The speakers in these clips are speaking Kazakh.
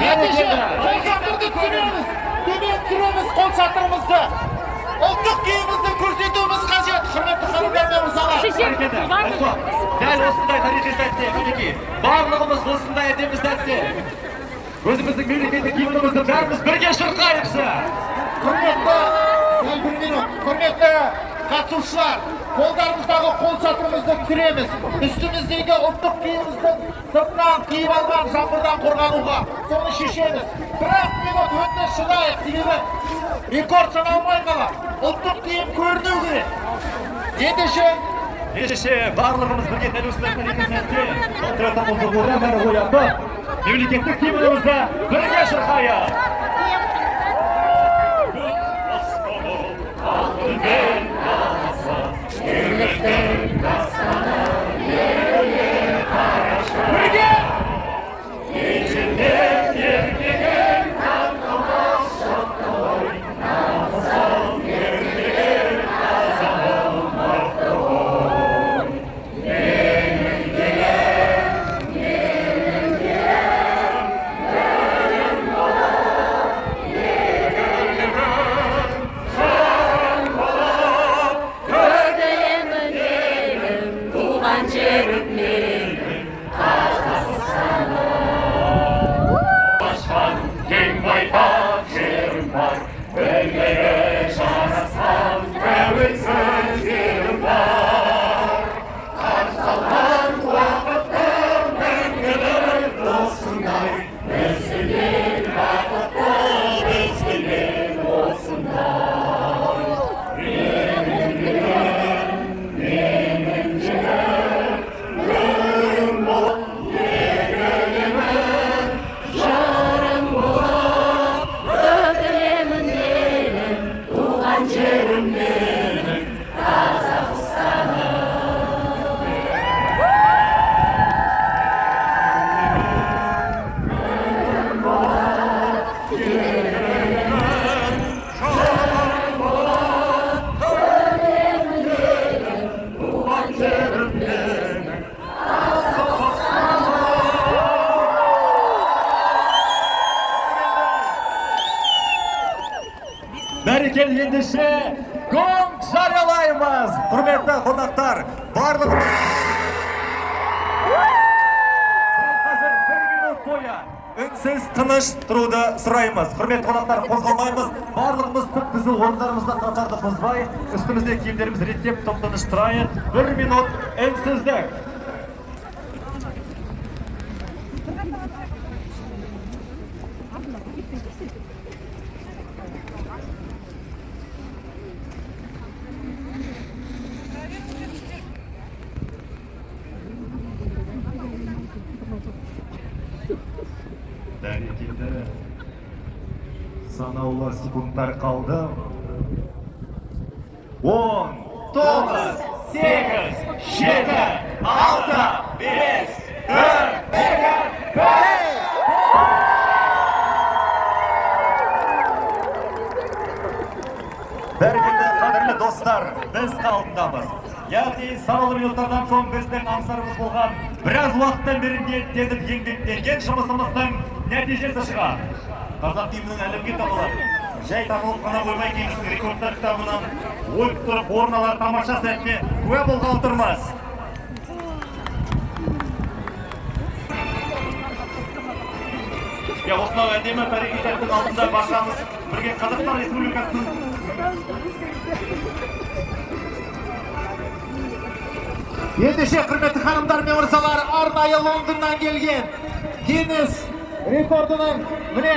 Ендеше қолшатырды түсіреміз, төмен түсіреміз қолшатырымызды. Ұлттық киімімізді көрсетуіміз қажет, құрметті ханымдар мен мырзалар. Дәл осындай тарихи сәтте, мінекей, барлығымыз осындай әдемі сәтте өзіміздің мемлекеттік гимнімізді бәріміз бірге шырқайықшы. Құрметті, сәл бір минут, құрметті қатысушылар, қолдарымыздағы қолшатырымызды түсіреміз. Үстіміздегі ұлттық киіміміздің сыртынан киіп алған жаңбырдан қорғануға соны шешеміз. Бір-ақ минут өтініш, шыдайық, себебі рекорд саналмай қалады. Ұлттық киім көріну керек. Ендеше барлығымыз бірге дәл осындай тарихи сәтте патриоттығымызды одан әрі оятып, мемлекеттік гимнімізді бірге шырқайық. Бірге. Көгілемін елім, туған жерім менің. Кең байтақ жерім бар, бірлігі жарасқан тәуелсіз елім бар. Қарсы алған уақыттың мәңгілік осындай, біздің ел бақытты, біздің ел осындай. Менің елім, менің жерім, гүлім болып егілемін, жарым болып Көгілемін елім, туған жерім менің, Қазақстаным. Көгілемін елім, туған жерім менің. Бәрекелді, ендеше гонг жариялаймыз. Құрметті қонақтар, барлығымыз дәл қазір бір минут бойы үнсіз тыныш тұруды сұраймыз. Құрметті қонақтар, қозғалмаймыз. Барлығымыз түп түзу орындарымызда қатарды бұзбай, үстімізде киімдерімізді реттеп, тып тыныш тұрайық. Бір минут үнсіздік. Бәрекелді. Санаулы секундтар қалды. 10, 9, 8, 7, 6, 5, 4, 2, 1. Бәрекелді, қадірлі достар, біз қалдындамыз. Яғни санаулы минуттардан соң біздің аңсарымыз болған, біраз уақыттан бері ниеттеніп еңбектенген жұмысымыздың нәтижесі шығады. Қазақ киімінің әлемге танылады. Жай танылып қана қоймай, Гиннестің рекордтар кітабынан ойып тұрып орын алар тамаша сәтіне куә болғалы тұрмыз. Иә, осынау әдемі тарихи сәттің алдында баршамыз бірге Қазақстан Республикасының Ендеше, құрметті ханымдар мен мырзалар, арнайы Лондоннан келген Гиннес рекордының, міне,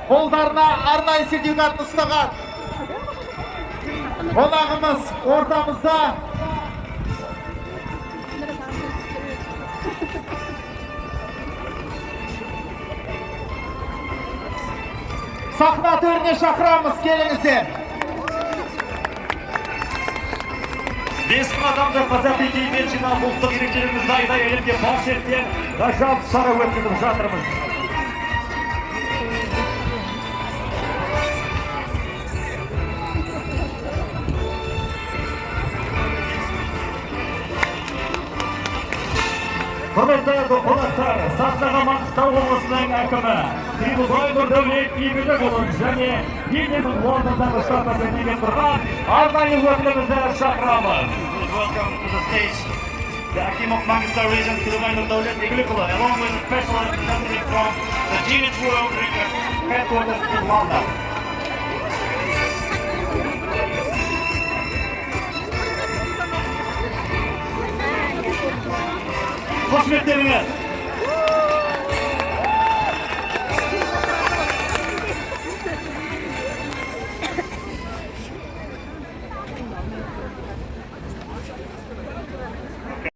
қолдарына арнайы сертификатын ұстаған қонағымыз ортамызда. Сахна төріне шақырамыз, келіңіздер. 5000 адамды қазақи киіммен жинап, ұлттық ерекшелігімізді айдай әлемге паш еткен ғажап шара өткізіп жатырмыз. Құрметті қонақтар, сахнаға Маңғыстау облысының әкімі Трибубай Нұрдәулет Игілікұлын және Гиннес Лондондағы штаб пәтеріне тұрған арнайы өкілімізді шақырамыз. Please welcome to the stage the Akim of Mangistau region, Tilubay Nurdaulet Igilikulu, along with a special representative from the Guinness World Records headquarters in London. Қошеметтеріңіз!